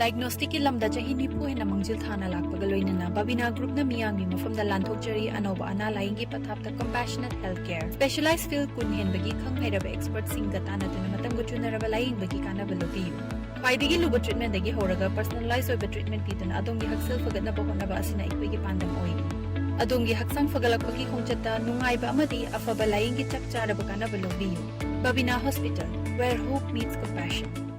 Diagnostic ꯀꯤ ꯂꯝꯗ ꯆꯍꯤ ꯅꯤꯐꯨ ꯍꯦꯟꯅ ꯃꯥꯡꯖꯤꯜ ꯊꯥꯅ ꯂꯥꯛꯄꯒ ꯂꯣꯏꯅꯅ ꯕꯕꯤꯅꯥ ꯒ꯭ꯔꯨꯞꯅ ꯃꯤꯌꯥꯝꯒꯤ ꯃꯐꯝꯗ ꯂꯥꯟꯊꯣꯛꯆꯔꯤ ꯑꯅꯧꯕ ꯑꯅꯥ ꯂꯥꯏꯌꯦꯡꯒꯤ ꯄꯊꯥꯞꯇ Compassionate Health Care꯫ Specialized field ꯀꯨꯟ ꯍꯦꯟꯕꯒꯤ ꯈꯪ ꯍꯩꯔꯕ expertꯁꯤꯡꯒ ꯇꯥꯟꯅꯗꯨꯅ ꯃꯇꯝꯒ ꯆꯨꯅꯔꯕ ꯂꯥꯏꯌꯦꯡꯕꯒꯤ ꯀꯥꯟꯅꯕ ꯂꯧꯕꯤꯌꯨ꯫ ꯈ꯭ꯋꯥꯏꯗꯒꯤ ꯂꯨꯕ treatmentꯗꯒꯤ ꯍꯧꯔꯒ personalized ꯑꯣꯏꯕ treatment ꯄꯤꯗꯨꯅ ꯑꯗꯣꯝꯒꯤ ꯍꯛꯁꯦꯜ ꯐꯒꯠꯅꯕ ꯍꯣꯠꯅꯕ ꯑꯁꯤꯅ ꯑꯩꯈꯣꯏꯒꯤ ꯄꯥꯟꯗꯝ ꯑꯣꯏꯔꯤ꯫ ꯑꯗꯣꯝꯒꯤ ꯍꯛꯆꯥꯡ ꯐꯒꯠꯂꯛꯄꯒꯤ ꯈꯣꯡꯆꯠꯇ ꯅꯨꯡꯉꯥꯏꯕ ꯑꯃꯗꯤ ꯑꯐꯕ ꯂꯥꯏꯌꯦꯡꯒꯤ ꯆꯞ ꯆꯥꯔꯕ ꯀꯥꯟꯅꯕ ꯂꯧꯕꯤꯌꯨ꯫ Babina Hospital, where hope meets compassion꯫